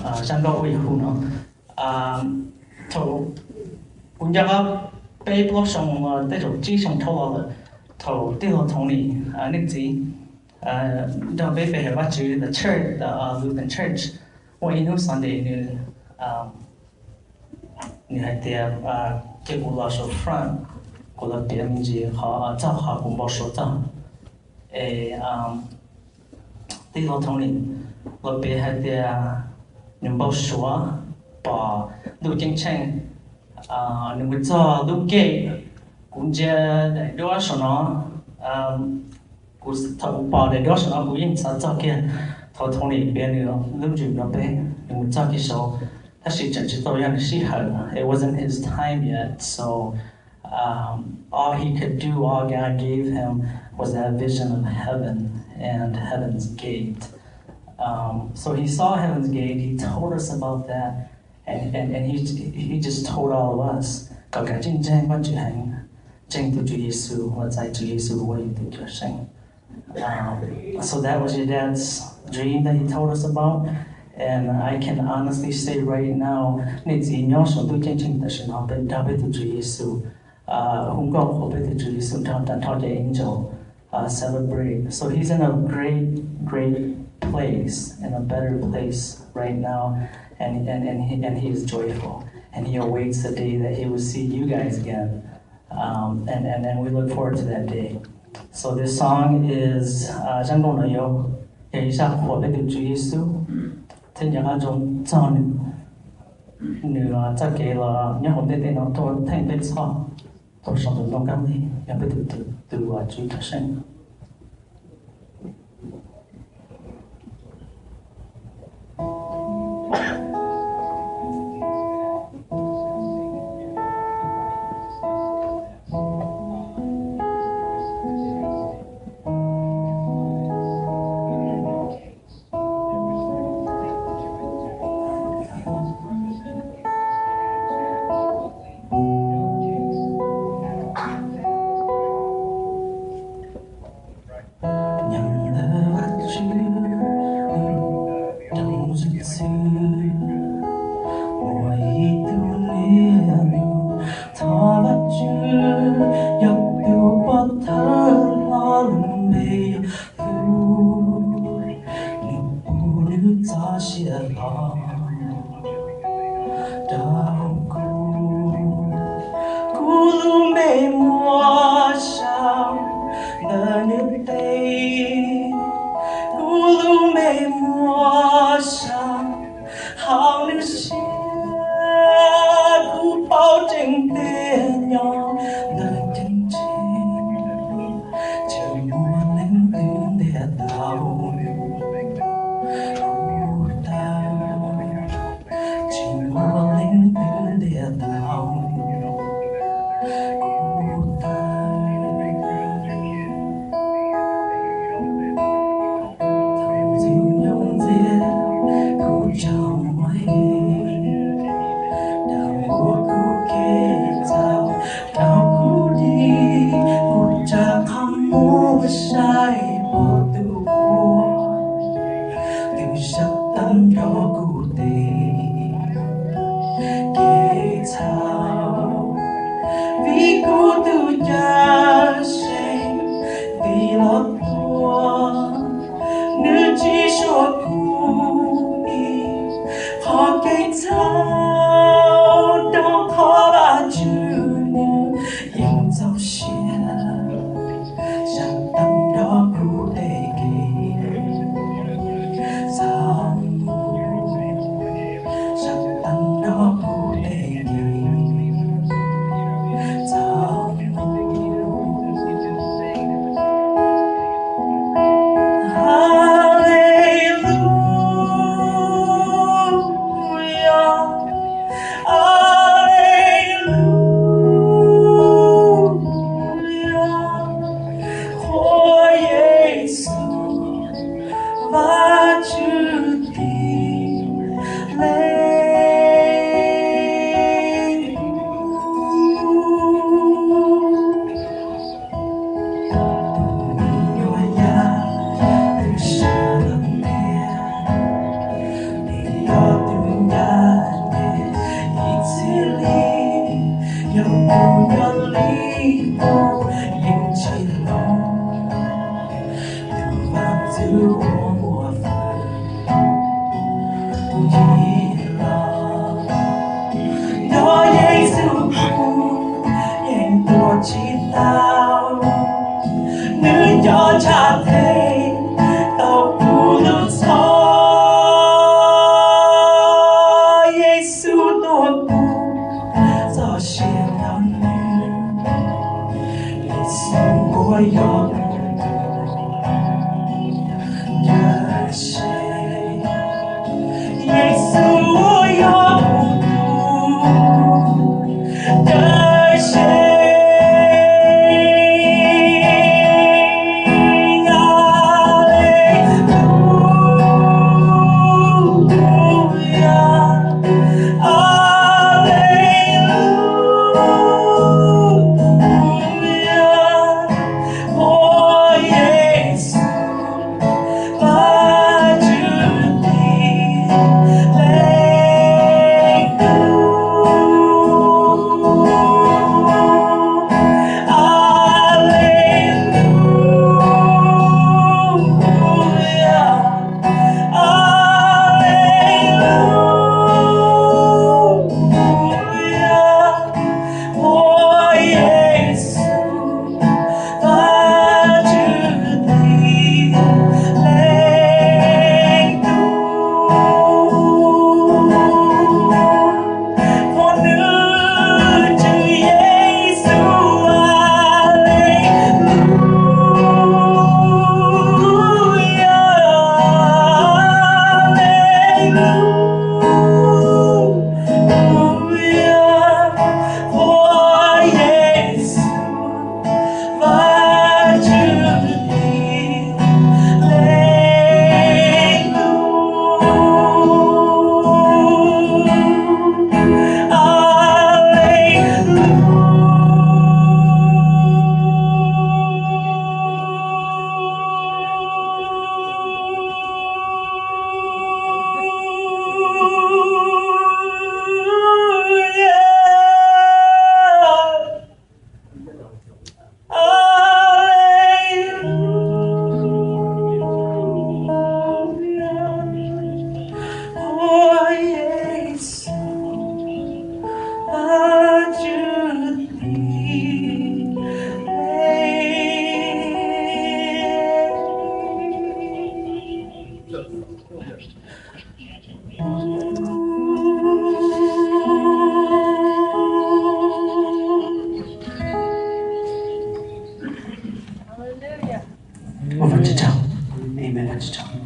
zaj nkauj uas yus hu no. Thaum kuv nco qab peb plaub xyoo, tej zaum tsib xyoo dhau los lawm, thaum tij laug Tony, nej txiv, nrog peb pe hawm Vajtswv the church, the Lutheran church, muaj ib hnub Sunday nws nws hais tias, cia kuv los saum front, kuv los piav me ntsis qhov txog qhov kuv npau suav txog. Es tij laug Tony los piav hais tias nws npau suav pom ntuj ceeb tsheej, nws mus txog lub gate, kuv ntsia daim duab saum no, kuv thaum kuv pom daim duab saum no kuv yeej xav txog kiag thaum Tony piav nws lub ntsws rau peb, nws mus txog kiag saud, tab sis tseem tsis tau yog nws sij hawm, it wasn't his time yet, so um, all he could do, all God gave him, was that vision of heaven and heaven's gate. Um, so he saw heaven's gate, he told us about that, and, and, and he, he just told all of us, kom kav tsij ntseeg Vajtswv heev, ntseeg tus Tswv Yexus, los txais tus Tswv Yexus ua yus tus cawm seej. Um, so that was your dad's dream that he told us about. And I can honestly say right now, nej txiv nyob saum ntuj ceeb tsheej tam sim no peb nrog peb tus Tswv Yexus hu nkauj qhuas peb tus Tswv Yexus nrog tag nrho cov angel celebrate. So he's in a great, great place, in a better place right now, and, and, and, he, and he is joyful, and he awaits the day that he will see you guys again. Um, and, and, and we look forward to that day. So this song is, uh, zaj nkauj no yog, yog ib zaj qhuas peb tus Tswv Yexus thiab nco qab zoo txog nws, nws txoj kev los nyob hauv ntiaj teb no tuaj theej peb txhoj, tuaj sau tus ntoo kab lig yog peb tus, tus, tus Tswv cawm seej. Nyob ntawm Vajtswv lub rooj zim txwv, muaj ib tug niam lus thov Vajtswv, yog tus pov thawj hlob lub npe yog Hlub, nws pub nws txoj sia hlo rau kuv. Kuv lub npe muaj sau ntawm nws tes, kuv lub npe muaj sau hauv nws siab. Kuv paub tseeb tiag nyob ntawm ceeb tsheej tseem muaj leej twg ntiag tau kuv tawm, tseem muaj leej twg ntiag tau kuv tawm. Thaum ntxwg nyoog ntxiag kuv tsaug muag heev, dag ua kuv kev txhaum rau kuv dim, kuv rov qab mus saib pom tus uas tus sab tag nrho kuv tej kev txhaum, vim kuv tus cawm seej tig los tuaj, nws tsis suav kuv ib qho kev txhaum, rau qhov Vajtswv nws yeej txaus siab zam tag nrho kuv tej kev txhaum, zam tag nrho kuv tej kev txhaum. Hallelujah. Yog li kuv yeej tsis hlub tus Vaj Ntxwv uas muaj fwm ncig los. Yog Yexus kuv yeej tuag tsis tau, nws cov ntshav theej tau kuv lub txhoj. Yexus tuag kuv txoj sia rau nws. Yexus uas yog kuv tus ncaws se. Yexus uas yog kuv tus ncaws se. Aleluya, aleluya, muaj Yexus Vaj Tswv tiv leej tub. Aleluya, aleluya, muaj Yexus Vaj Tswv tiv leej tub. Muaj nws Tswv Yexus, aleluya, aleluya, muaj Yexus Vaj Tswv tiv leej tub. Aleluya. Ua Vajtswv tsaug. Amen. Vajtswv tsaug.